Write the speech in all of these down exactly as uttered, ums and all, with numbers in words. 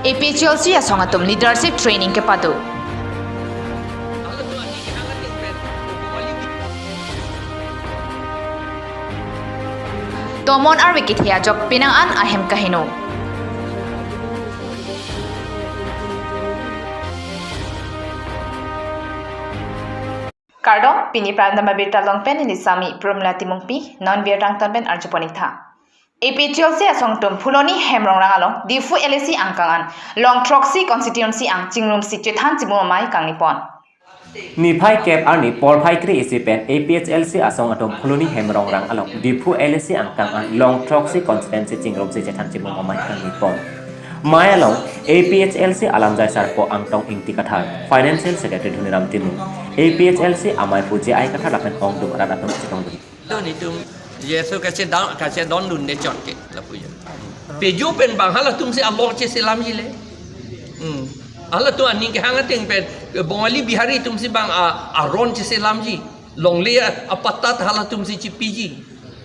A P H L C asong atum leadership training kepado. Tomon arve kethe ajok penang an ahem kaheno. Kardom, pini Prime Time abirta along pen neli Sami Promla Timungpi, non birta angton pen arjupon-ik tha. A P H L C asong atum Phuloni hem rongrang along Diphu L A C angkang an, Longthroksi constituency ang chingrumsi chethan chimum amei kangni pon. Niphai kep arni porphai kre-isi pen A P H L C asong atum Phuloni hem rongrang along Diphu L A C angkang an Longthroksi constituency chingrumsi chethan chimum amei kangni pon. Mei along A P H L C alamjai sarpo Angtong Ingti Kathar, Financial Secretary Dhoniram Timung, A P H L C ameiphu J I Kathar lapen ongdung arat atum chetongdun. Don itum, Jesu kachedon, kachedondunde chot ke, lapu ya. Peju pen bang halatumsi along cheselamji le. Hmm. Halatum aning kehang ateng pen, Bongali Bihari atumsi bang a, aron cheselamji. Longle a, apatta ta halatumsi chepiji.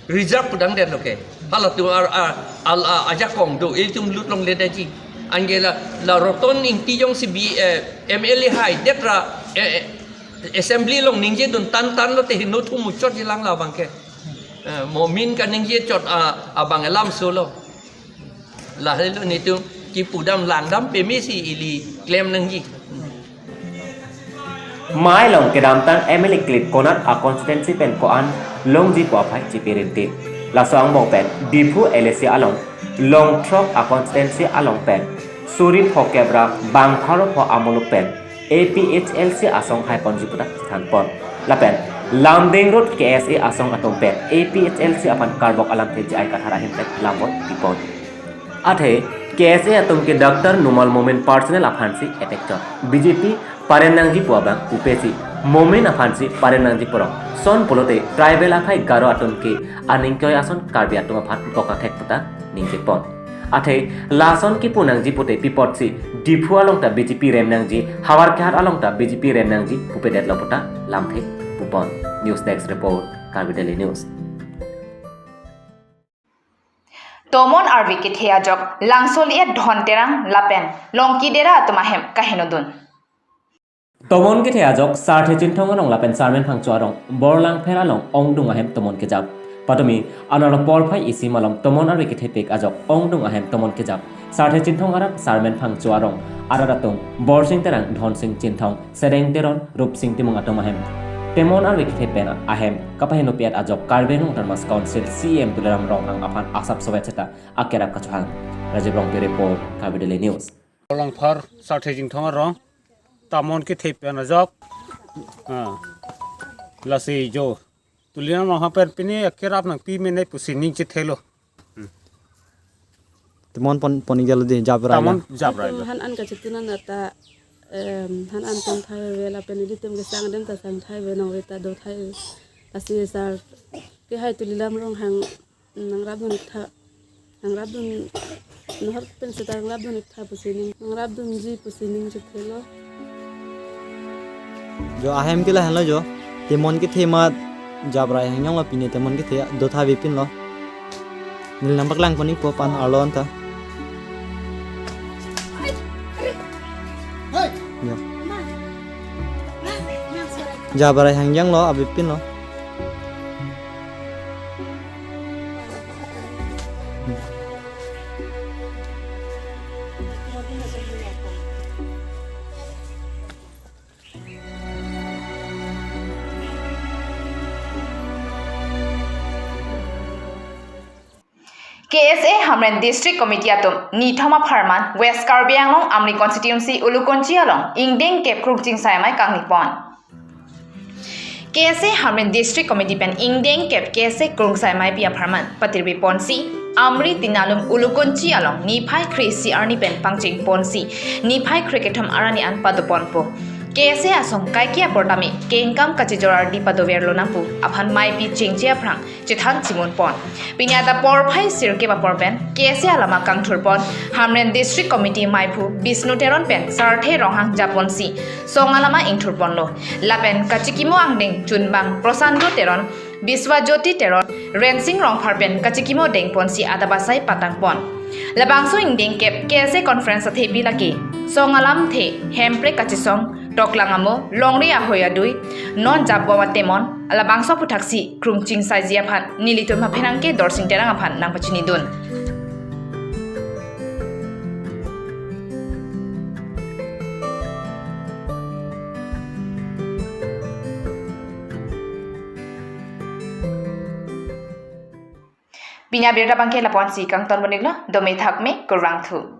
Reserve pudangdetlo ke. Halatum ar, ar, al, a, ajakong do, ilitum lut longledetji. Anke la, la Roton Ingti jongsi bi, eh, M L A haidet ra, eh, eh, assembly along ningjedun tantan lote heno thu muchotji lang labang ke. Eh, Momin kaningje chot a, abang alam solo. Lahelo nelitum kipudam langdam pemesi ili klem nangji. Mei along kedamtang M L A klip konat a constituency pen ko-an longji pu aphai chipi rinti. Laso angbong pen Diphu L A C along Longthrok a constituency along pen suri pho kep ra bang pharo pho amuluk pen A P H L C asong haiponji puta chethan pon. Lapen Lumding Road K S A asong atum pen A P H L C aphan karbok alamthe J I Kathar ahin pen lambot pipon. Athe K S A atum ke Doctor Numal Momin personal aphansi attack chot. B J P parem nangji pu abang pupesi Momin aphansi parem nangji purong. Son pulote tribal akhei Garo atum ke aning koi ason Karbi atum aphan kokathek puta ningje pon. Athe lason kipu nangji pute pi apotsi Diphu along ta B J P rem nangji, Howraghat along ta B J P rem nangji pupedetlo puta lamthe pupon. News Desk Report, Karbi Daily News. Tomon arve kethe ajok Langso Liet Dhon Terang lapen Longki Dera atum ahem kahenodun. Tomon kethe ajok Sarthe Chinthong arong lapen Sarmen Phangcho arong Borlangpher along ongdung ahem tomon kejap. Patumi anarlo porphai isi malom tomon arve kethepik ajok ongdung ahem tomon kejap. Sarthe Chinthong arat Sarmen Phangcho arong arat atum Borsing Terang, Dhonsing Chinthong, Sedeng Teron, Rupsing Timung atum ahem tomon arve kethe pen ahem kapahenopi-et ajok Karbi Anglong Autonomous Council C E M Tuliram Ronghang aphan asap sovet seta akerap kachohang. Rajiv Rongpi report, Karbi Daily News. Langpher Sarthe Chinthong arong tomon kethe pen ajok. Ah. Lasi jo Tuliram Ronghang pen pini akerap nangpi mene pusi ning chethelo. Tomon pon, pon-ik jalo di, jabrai tomon la. Jabrai la. Han an kachetun an ta, em, han an tongthai ave lapen ilitum kesang dem ta sangthai ave, nongri ta dothai ave. Lasi sar ke hai Tuliram Ronghang nangrapdun-ik tha. Nangrapdun, nahor pen seta nangrapdun-ik tha pusi ning, nangrapdunji pusi ning chethelo. Jo ahem ke lahenlo jo. Tomon kethe amat jabrai hangjonglo, pini tomon kethe dothai avepinlo. Neli nangpaklang pon-ikpo pan arlo anta. Jo. Jabrai hangjonglo, avepinlo. K S A Hamren District Committee atum nithom apharman West Karbi Anglong Amri Constituency Ulukunchi along ingdeng kep krungching sai amei kangni pon. K S A Hamren District Committee pen ingdeng kep K S A krungsai ameipi apharman patirpi ponsi Amri Tinalum Ulukunchi along niphai kre-isi arni pen pangcheng ponsi niphai krekethom arni an pado ponpo. K S A asong kaike apor tame kengkam kachijor ardi padoverlo nangpu aphan ameipi chengche aphrang chethan chimun pon. Pini adap porphai sirkep apor pen K S A alama kangthur pon Hamren District Committee ameiphu Bishnu Teron pen Sarthe Ronghang japonsi song alama ingthur ponlo. Lapen kachikimo angdeng chunbang Prosanto Teron, Biswajyoti Teron, Rensing Rongphar pen kachikimo dengponsi adap asai patang pon. Labangso ingdeng kep K S A conference athe bi lake song alamthe hemprek kachesong toklang amo longri ahoi adui non japbom atemon labangso aphuthaksi krungching saiji aphan nelitum apherangke Dorsing Terang aphan nangpachinidun. Pini abirta abangke lapu-ansi kangton pon-iklo, dome thakme, kurvangthu.